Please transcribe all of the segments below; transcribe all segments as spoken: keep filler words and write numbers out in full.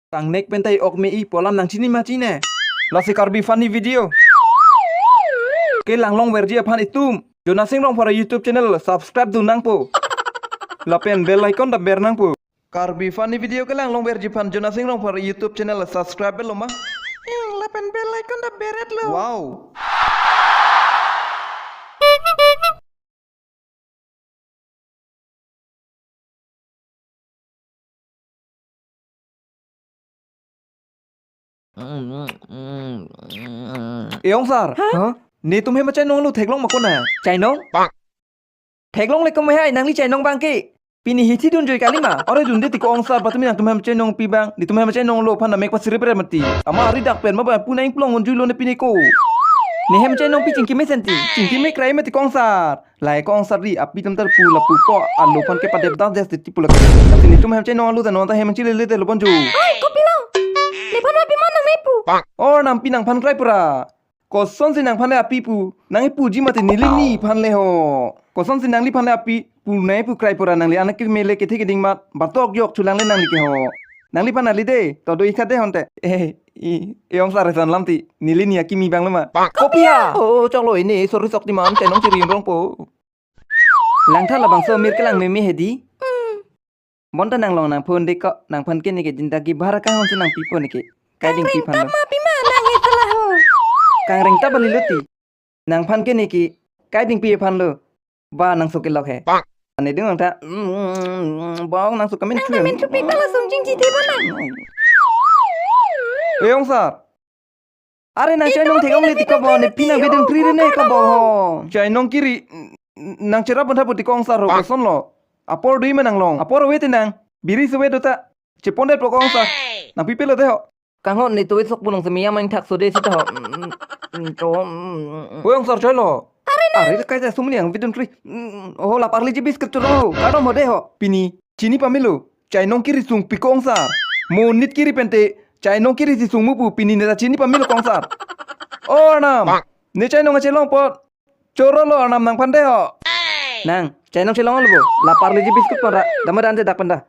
Kangnek pen ta ok me-i pu alam nangchini ma chine. Lasi Karbi funny video kelang longverji aphan itum Jonasing Rongphar a-YouTube channel subscribe dun nangpo. Lapen bell icon ta ber nangpo. Karbi funny video kelang longverji aphan Jonasing Rongphar a-YouTube channel subscribe lo ma? Ing, lapen bell icon ta beret lo. Wow. E ongsar. Ha? Netum hem achainong lo, theklong ma kona? Chainong? Theklong le kemahai nangli chainong abang ke. Pini hithi dunjoi kalima. Ore dunde ti ko ongsar, patumi nangtum hem chainong pi abang. Netum hem chainong lo aphan namek pasirip re mati. Ama ari dak pen ma ba pu nang plong unjui lo ne pini ko. Ne hem chainong pi chingki mesen ti. Chingki me krai mati ko ongsar. Lahai ko ongsar ri, api tam tar pu lapu ko, alo aphan ke padep das des ti pu lake. Lasi netum hem chainong alo ta non ta hem chilele te lo ponjo. Oi, kopilo? Nephan api ma nang nai pu. Or nampi nangphan krai pura. Kosonsi nangphan le api pu? Nang ipuji mati neli nephan le ho. Kosonsi nangliphan le api pu nai pu krai pura, nangli anak keme le kethe keding mat, batok yok chulang le nangli ke ho. Nangliphan ali de, todo ikha de honte. Eh, i, e ongsar reson lam ti, neli ni akimi abang lo ma? Kopi ha? Oh, choklo ini, sorry sok di man, chainong chiri rong po. Langtha labangso mir kelang meme hedi. Hmm. Bonta nanglong nangphone de ko, nangphan ke neke jindagi bhar kahonsi nangpipo neke. Kaiding pi aphan lo. Kangreng tap ma pima nang he salah ho. Kangreng tap bali lo ti. Nangphan ke neke kaiding pi aphan lo. Ba nangso kelok he. Ane ding nangtha. Bong nangso kamin. Nang kamin chupi pala sung jingji the ba nang. E ongsar. Are nang chainong theklong le ti ko bo, ne pi nang bidun kri ne ko bo ho. Chainong kiri, n-, n-, nang cherap bantha pu ti ko ongsar ho, koson lo. Apor dui ma nanglong. Apor we te nang. Biri suwe do ta. Chepon det po ko ongsar. Nang pi pelo te ho. Kanghon ne tuwe sok punong semiya main thak so de sita ho. Mm, mm, mm, to, mm, mm, mm. We ongsar choi lo. Are nang. Are kai ta sumni ang bidun kri. Mm, mm, oh, la parli ji biscuit choro ho. Kadom ho de ho. Pini. Chini pamelo, chainong kiri sung pi ko ongsar. Monit kiri pente, chainong kiri si sung mu pu pini ne ta chini pamelo ko ongsar. O arnam, ne chainong achelong apot. Choro lo arnam nangphan de ho. Nang, chainong chelong lo bo. La parli ji biscuit pon ra, dama dan de dak pon da.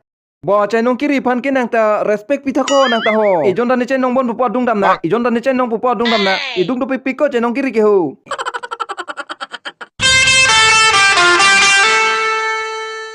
Bo chainong kiri aphan ke nang ta respect pi tha ko nang ta ho. Ejon ta ne chainong bon pupo adung dam na. Ejon ta ne chainong pupo adung dam na. Edung do pi pi ko chainong kiri ke ho.